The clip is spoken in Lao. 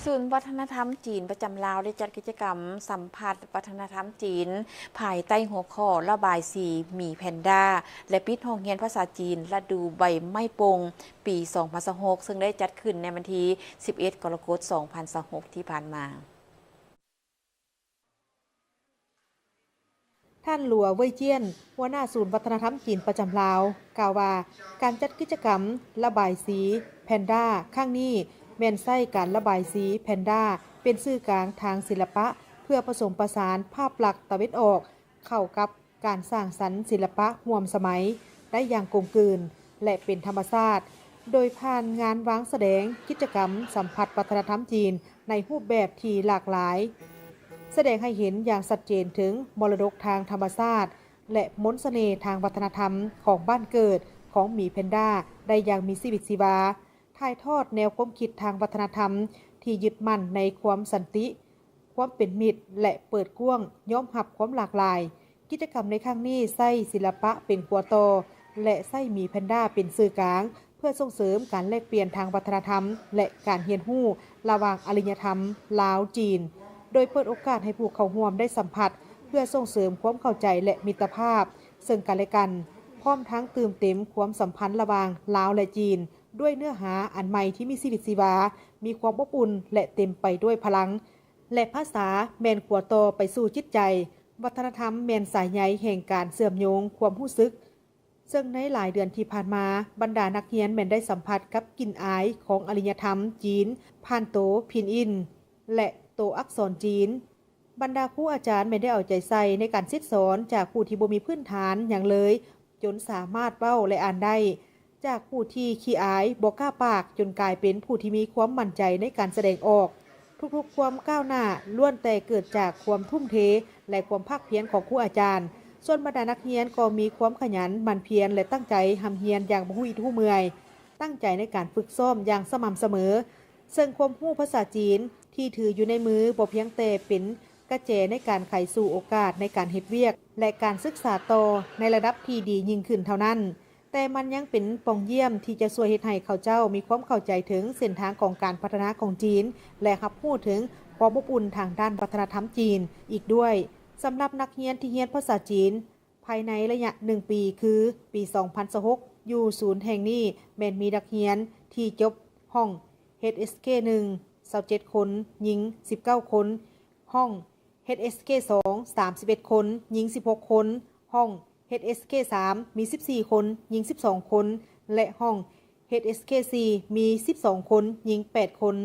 ສູນວັດທະນະທຳຈີນປະຈຳລາວ ໄດ້ຈັດກິດຈະກຳສຳຜັດວັດທະນະທຳຈີນ ພາຍໃຕ້ຫົວຂໍ້ ລະບາຍສີໝີແພນດ້າ ແລະ ປິດຫ້ອງຮຽນພາສາຈີນ ລະດູໃບໄມ້ປົ່ງ ປີສອງພັນຊາວຫົກ ເຊິ່ງໄດ້ຈັດຂຶ້ນໃນວັນທີສິບເອັດ ກໍລະກົດ ສອງພັນຊາວຫົກ ທີ່ຜ່ານມາ. ທ່ານ ຫຼັວ ເວີຍຈຽນ ຫົວໜ້າສູນວັດທະນະທຳຈີນປະຈຳລາວ ກ່າວວ່າ ການຈັດກິດຈະກຳລະບາຍສີແພນດ້າຄັ້ງນີ້ ແມ່ນໃຊ້ການລະບາຍສີແພນດ້າເປັນສື່ກາງທາງສິລະປະ ເພື່ອປະສົມປະສານພາບລັກຕາເວັນອອກເຂົ້າກັບການສ້າງສັນສິລະປະຮ່ວມສະໄໝໄດ້ຢ່າງກົມກືນ ແລະ ເປັນທຳມະຊາດ ໂດຍຜ່ານງານວາງສະແດງກິດຈະກຳສຳຜັດວັດທະນະທຳຈີນ ໃນຮູບແບບທີ່ຫຼາກຫຼາຍ ສະແດງໃຫ້ເຫັນຢ່າງຊັດເຈນເຖິງມໍລະດົກທາງທຳມະຊາດ ແລະ ມົນສະເໜ່ທາງວັດທະນະທຳຂອງບ້ານເກີດຂອງໝີແພນດ້າໄດ້ຢ່າງມີຊີວິດຊີວາ, ຖ່າຍທອດແນວຄວາມຄິດທາງວັດທະນະທຳທີ່ຍຶດໝັ້ນໃນຄວາມສັນຕິ, ຄວາມເປັນມິດ ແລະ ເປີດກວ້າງຍອມຮັບຄວາມຫຼາກຫຼາຍ. ກິດຈະກຳໃນຄັ້ງນີ້ໃຊ້ສິລະປະເປັນຂົວຕໍ່ ແລະ ໃຊ້ໝີແພນດ້າເປັນສື່ກາງ ເພື່ອສົ່ງເສີມການແລກປ່ຽນທາງວັດທະນະທຳ ແລະ ການຮຽນຮູ້ລະຫວ່າງອາລິຍະທຳລາວ-ຈີນ, ໂດຍເປີດໂອກາດໃຫ້ຜູ້ເຂົ້າຮ່ວມໄດ້ສຳຜັດ ເພື່ອສົ່ງເສີມຄວາມເຂົ້າໃຈ ແລະ ມິດຕະພາບເຊິ່ງກັນແລະກັນ, ພ້ອມທັງຕື່ມເຕັມຄວາມສຳພັນລະຫວ່າງລາວ ແລະ ຈີນ ດ້ວຍເນື້ອຫາອັນໃໝ່ທີ່ມີຊີວິດຊີວາ, ມີຄວາມອົບອຸ່ນ ແລະ ເຕັມໄປດ້ວຍພະລັງ, ແລະ ພາສາແມ່ນຂົວຕໍ່ໄປສູ່ຈິດໃຈ, ວັດທະນະທຳແມ່ນສາຍໃຍແຫ່ງການເຊື່ອມໂຍງຄວາມຮູ້ສຶກ. ເຊິ່ງໃນຫຼາຍເດືອນທີ່ຜ່ານມາ, ບັນດານັກຮຽນແມ່ນໄດ້ສຳຜັດກັບກິ່ນອາຍຂອງອາລິຍະທຳຈີນ ຜ່ານໂຕພິນອິນ ແລະ ໂຕອັກສອນຈີນ. ບັນດາຄູອາຈານແມ່ນໄດ້ເອົາໃຈໃສ່ໃນການສິດສອນຈາກຜູ້ທີ່ບໍ່ມີພື້ນຖານຫຍັງເລີຍ, ຈົນສາມາດເວົ້າ ແລະ ອ່ານໄດ້, ຈາກຜູ້ທີ່ຂີ້ອາຍ, ບໍ່ກ້າປາກ, ຈົນກາຍເປັນຜູ້ທີ່ມີຄວາມໝັ້ນໃຈໃນການສະແດງອອກ. ທຸກໆຄວາມກ້າວໜ້າລ້ວນແຕ່ເກີດຈາກຄວາມທຸ່ມເທ ແລະ ຄວາມພາກພຽນຂອງຄູອາຈານ. ສ່ວນບັນດານັກຮຽນກໍມີຄວາມຂະຫຍັນ, ໝັ່ນພຽນ ແລະ ຕັ້ງໃຈຮ່ຳຮຽນຢ່າງບໍ່ຮູ້ອິດຮູ້ເມື່ອຍ, ຕັ້ງໃຈໃນການຝຶກຊ້ອມຢ່າງສະໝ່ຳສະເໝີ. ເຊິ່ງຄວາມຮູ້ພາສາຈີນທີ່ຖືຢູ່ໃນມືບໍ່ພຽງແຕ່ເປັນກະແຈໃນການໄຂສູ່ໂອກາດໃນການເຮັດວຽກ ແລະ ການສຶກສາຕໍ່ໃນລະດັບທີ່ດີຍິ່ງຂຶ້ນເທົ່ານັ້ນ, ແຕ່ມັນຍັງເປັນປ່ອງຢ້ຽມທີ່ຈະຊ່ວຍເຮັດໃຫ້ເຂົາເຈົ້າມີຄວາມເຂົ້າໃຈເຖິງເສັ້ນທາງຂອງການພັດທະນາຂອງຈີນ ແລະ ຮັບຮູ້ເຖິງຄວາມອົບອຸ່ນທາງດ້ານວັດທະນະທຳຈີນອີກດ້ວຍ. ສຳລັບນັກຮຽນທີ່ຮຽນພາສາຈີນ ພາຍໃນໄລຍະໜຶ່ງປີ ຄື ປີສອງພັນຊາວຫົກ ຢູ່ສູນແຫ່ງນີ້ແມ່ນມີນັກຮຽນທີ່ຈົບຫ້ອງ ເອັດເອັສເຄ ໜຶ່ງ ຊາວເຈັດຄົນ, ຍິງສິບເກົ້າຄົນ, ຫ້ອງ ເອັດເອັສເຄ ສອງ ສາມສິບເອັດຄົນ, ຍິງສິບຫົກຄົນ, ຫ້ອງ ເອັດເອັສເຄ ສາມ ມີສິບສີ່ຄົນ, ຍິງສິບສອງຄົນ ແລະ ຫ້ອງ ເອັດເອັສເຄ ສີ່ ມີສິບສອງຄົນ, ຍິງແປດຄົນ.